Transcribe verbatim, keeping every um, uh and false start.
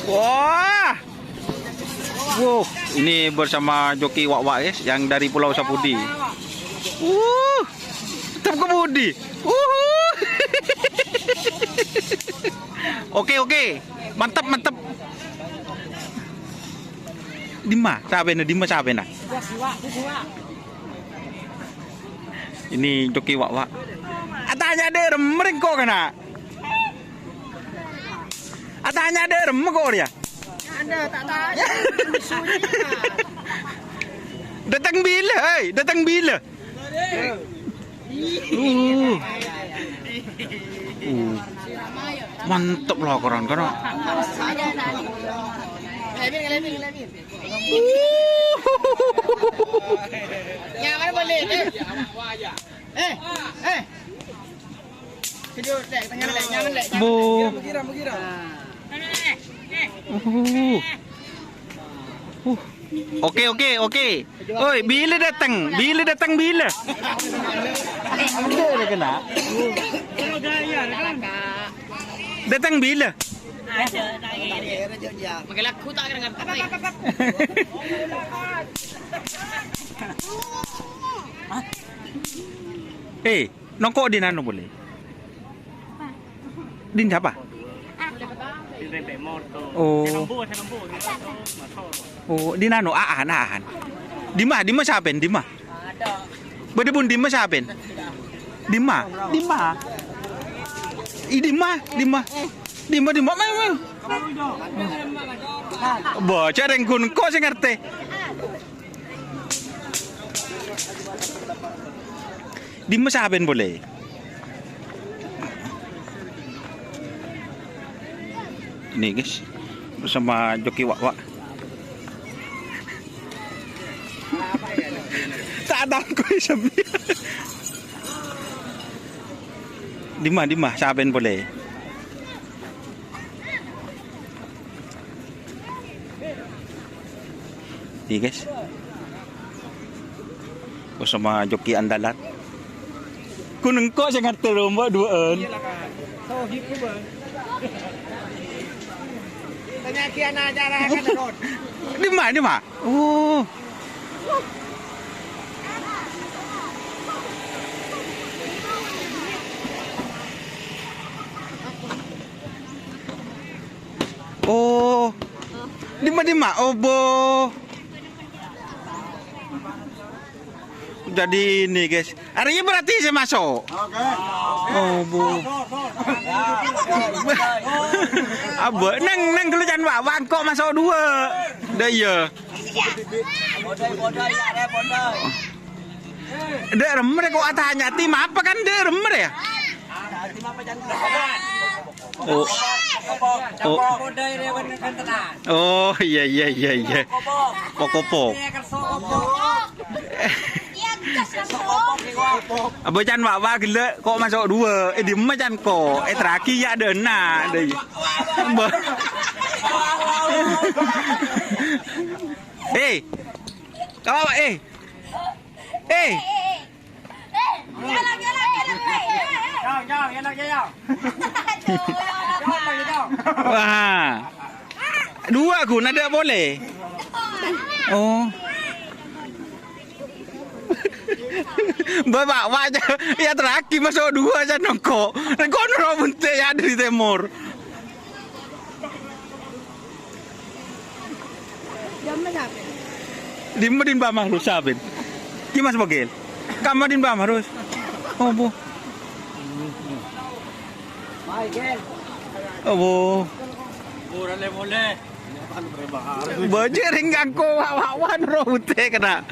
Wah. Wuh, ini bersama joki Wak-Wak, guys, yang dari Pulau Sapudi. Wuh, tetap ke budi. Wuh. Oke, oke. Mantap, mantap. Dimma, sapèna? Dimma, sapèna? Ini joki Wak-Wak. Atanya dâ' remma rèng ko' kana'. Atanya dâ' remma ko' rèya. Ada, tak tanya. Datang bila, hei? Datang bila? Uh. Uh. Mantep lah koran, kana'. Nyaman boleh, eh. Eh, eh. Kejut, Lek, tengah, Lek, nyaman, Lek, nyaman, Lek. Bu. Girang, girang, girang. Uh. Uh. Oke, oke, oke. Oi, bila datang? Bila datang, bila? Ada kena. Datang bila? Ada, tak ada. Makin lagu tak ngerti. Eh, nongko' di nano boleh? Di sapa? Di rempek motor. Oh. Saya mampu, saya mampu. Motor. Oh, di nano, a'an, a'an. Dimma, dimma sapèn, dimma? Bâdâ pon dimma sapèn? Dimma, dimma. I dimma, dimma. Dimma, dimma, mèo, mèo. Bâ, jhâ' rèng ghun ko' sè ngartè. Dimma sapèn boleh? Ini, guys, bersama joki Wak-Wak. Tak tangkoi sambi. Dimma, dimma sapèn boleh? Nih, guys. Bersama joki andalan. Kun engko' sè ngartè lomba duwâ'ân. Tanya ki ana acara kan, Ron. Dimma, dimma? Oh. Oh. Dimma, dimma? Oh, bo. Jadi ini, guys. Arèya berarti sè maso'. Oke. Oh, bu. Abâ, neng, neng ghâllu can Wak-Wak ko' maso' duwâ'. Dâ' iyâ. Dâ' remma rè ko' atanya, tim apa kan dâ' remma rè ya? Oh. Oh. Oh, iya, iya, iya, iya. Pok-kopok. Abâ can Wak-Wak ghellâ' ko' maso' duwâ'. Eh, dimma can ko'? Eh, teragi ya ada ena'. Ada iya. Ba-, eh. Kau, eh. Eh. Wah. Duwâ' ghun adâ' polè. Oh. Bâ, Pak, Pak, ya teragi maso' duwâ' can nongko'. Rèng kono ro bunte' ya dâri tèmor. Dimma din Bama Rus sabin? Ki Mas Bagel. Kamma din Bama Rus? Oh, bu. Oh, bu. Murah le mole. Bajering kangko wa-, wa-, wan ro ute kena.